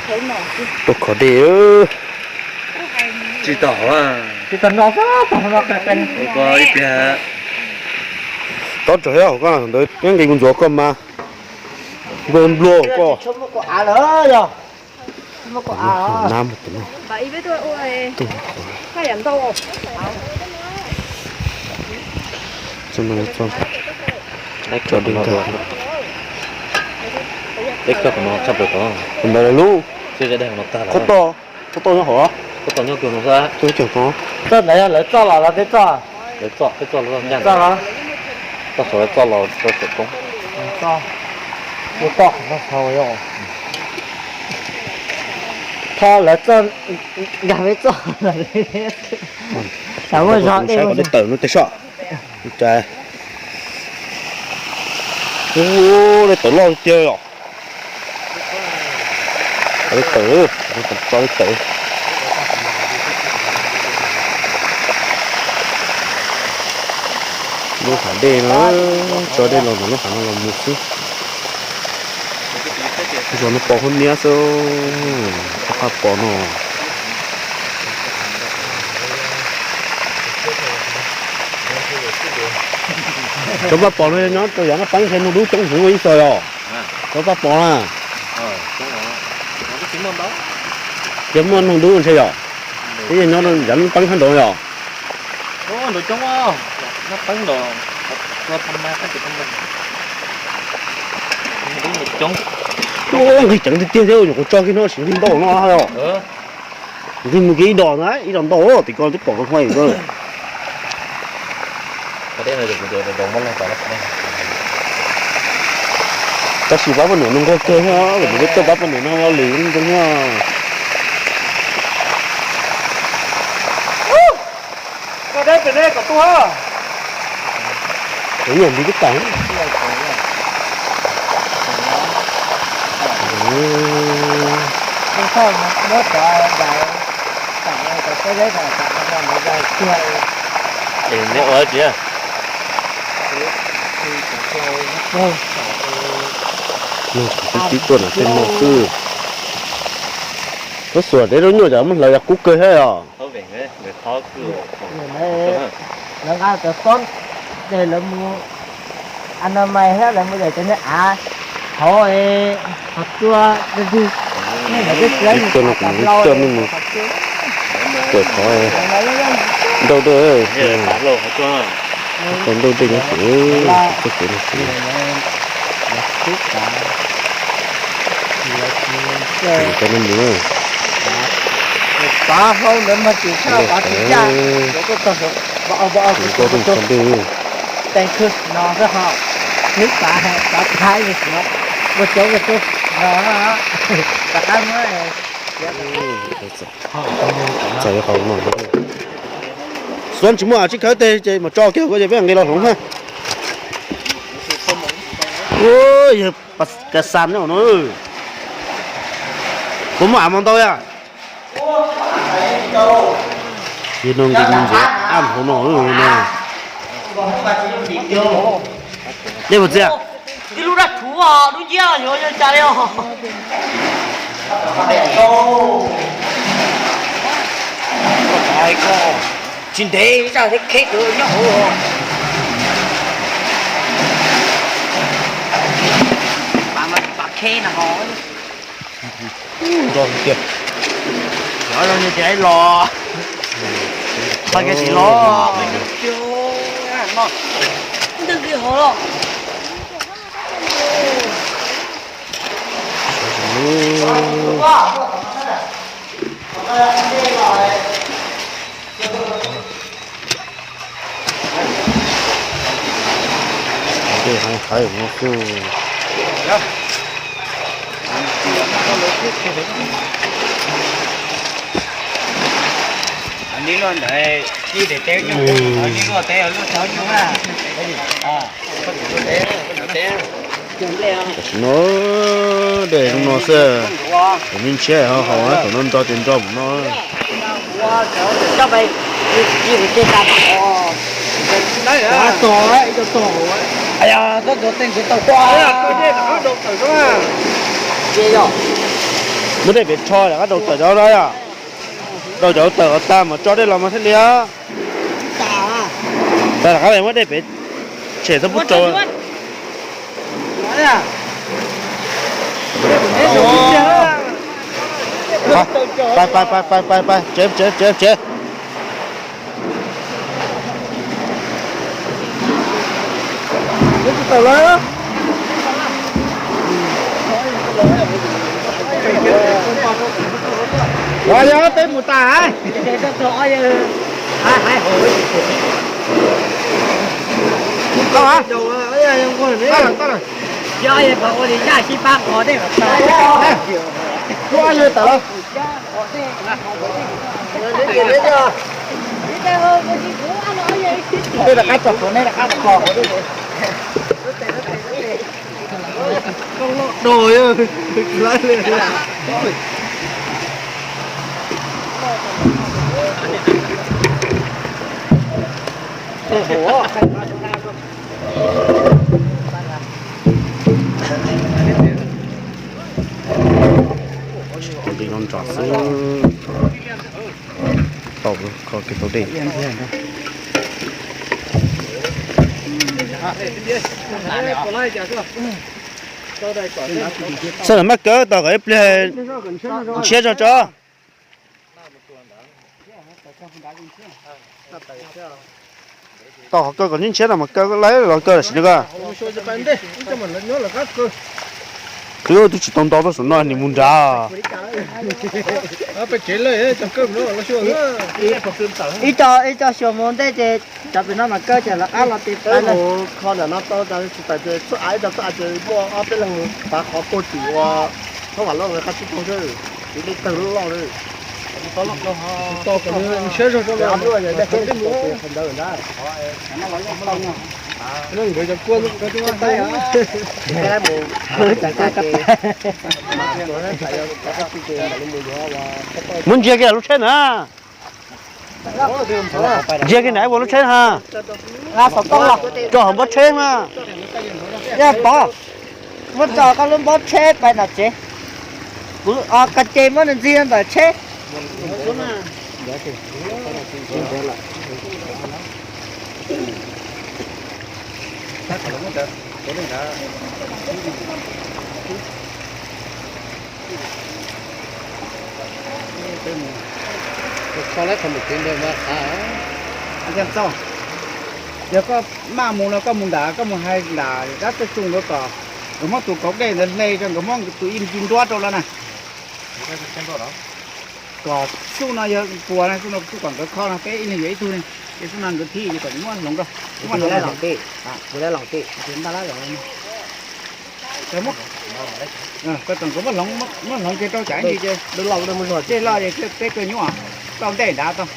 Ua khov dej. Tsis tau hov. Tsis tau no xwb, tau no qe qe. Ua koj ib pliag. Tob tsawg thiab hauv koj ntawd, nqis kuv ntxuav koj mas. Nplua nplua koj. Tso dej nkag. Ntawd lub. Qhov toj, qhov toj nyob hauv. Toj ntawd yog lawv txoj los los peb txoj? Txoj los, txoj los rau saum roob. Toj, toj qhov no tau yog. Tho lawv txoj nkag peb txoj. Muaj zog dej tawm no tej soj. Ua dej tawm loj tiag os. Dej tawm, tso dej tawm. Lub hav dej no, tso dej los ntawm lub hav no los mus xwb. Zos no pos huab niab xwb, rov qab pos no. Cov paj pos no nyob rau yav no peeb ntshe noog dub coob heev ua ib txog yog. Cov paj pos na. Yog muaj noog dub ntshe yog. Twb yog nyob yav no peeb sab nraud yog. Nqig ceev tiag tiag thiab, nyuam qhuav tso kiag no tsis nqig ntau no os. Nqig mus kiag ib dos na, ib dos ntau tim ko twb pom huaj. Tab sis pab poj niam no nquag kawg thiab, peb tuaj pab poj niam no lwm zoo thiab. Nyiam nti tib tas. Neb ua dab tsi? Nug kwv tij tuaj no tej no xwb. Lub xuas deb lub nyuaj cas muab hlawv yog kub kawg thiab os. Lawv nqa cov xoob ces lawv mus anamais thiab lawv mus yawm cov niag av hauv, qhov tsua, nej lawv twb txiav ib tuaj no kuv mus ib tuaj nej mus kawm qhov ntau dej, tau ntau dej nyob kuv, txoj kev no kuv. Tau nej mus. Pav hlau ntawd mas tsis tshaj pav tsis caj, kuv tuaj txog kuv tuaj txog dej. Teev khwb no xwb ho, hnub pav pav thaib li no, ua coob ua coob no, rov qab muab. Txawm qhov no, xuav tsis muaj tsib khawb teg ces mam tso kiag ko ces peb nqis los hloov na. Yawg Pas Kas Xas no, puas muaj av mos ntau yam? Yog no nqis mus ntxiv ab hauv no no. Dej puas txias? Ib lub dab thuv os, lub nciab yuav yog cas li os. Tsis ntev zaj thiab kheb nyob hauv. Pav kheb no ho. Nrog tiag. Cov no ces los. Pab kiag tsis los. Ntawm kiag hauv los. Dej heev heev no xwb. Tam sim no dej no xwb, thaum me ntshiab ho haus, thaum no nro ces nro mus no. Muab dej pem rho rov qab rau tawm cov no yom. Rau cov tawm qhov tas mas tso dej los mas thiaj li. Rov qab muab dej pem tshem txhob pub rau. Pais pais pais pais pais, tsev tsev tsev tsev. Ua yog peb mus tas. Ua yog tas los. Nej rov qab tso qhov, nej rov qab tso qhov. Ntsos xwb, tau kho kiag tau dej. Xab lam maj kawb tos kom ib pliag ntshiab tso tso. Tau qhov kaw kom ntshiab no mas kaw laib los kaw tam sim no ko. Twb twb tsis tau nto tuaj saum no nws mus nrad. Ib co xyuas mus ntej ces cov pem no mas kaw ces lawv qab los tes peb mus kho ntawm no tau, tsis tawm ces txhua av ib co txhua av ces muaj ob peb leeg mus pav qhov puag tim ua thaub vam loj qab tsib taug xwb, tiv dej tawg loj loj li. Muab ntsia kiag lub tsheb na. Ntsia kiag na, ua lub tsheb ha. Rau hauv npob tsheb na. Yog pov, muab tso koj lub npob tsheb pais nram tsev. Kuv ka ce muab nws ntxig ntawm tsheb. Yog koj maj mus no koj mus nram, koj mus hais nram dab tuaj tsuj nkawd kom nkawd muab tus kauv dej ntawd hle rau, nkawd muab tus ib nti nruab rau no na. Kom xub no yog puas na, xub no xub kom nkawd kho no peb ib leeg yuav ib tug ne, ces xub no nkawd thib ces kom muab hloov rau, muab hloov rau. Koj kom nkawd muab hloov, muab hloov kiag rau tsam ib ntsis ces dej loj ces peb kawg nyuaj, tau ntej nrad tau.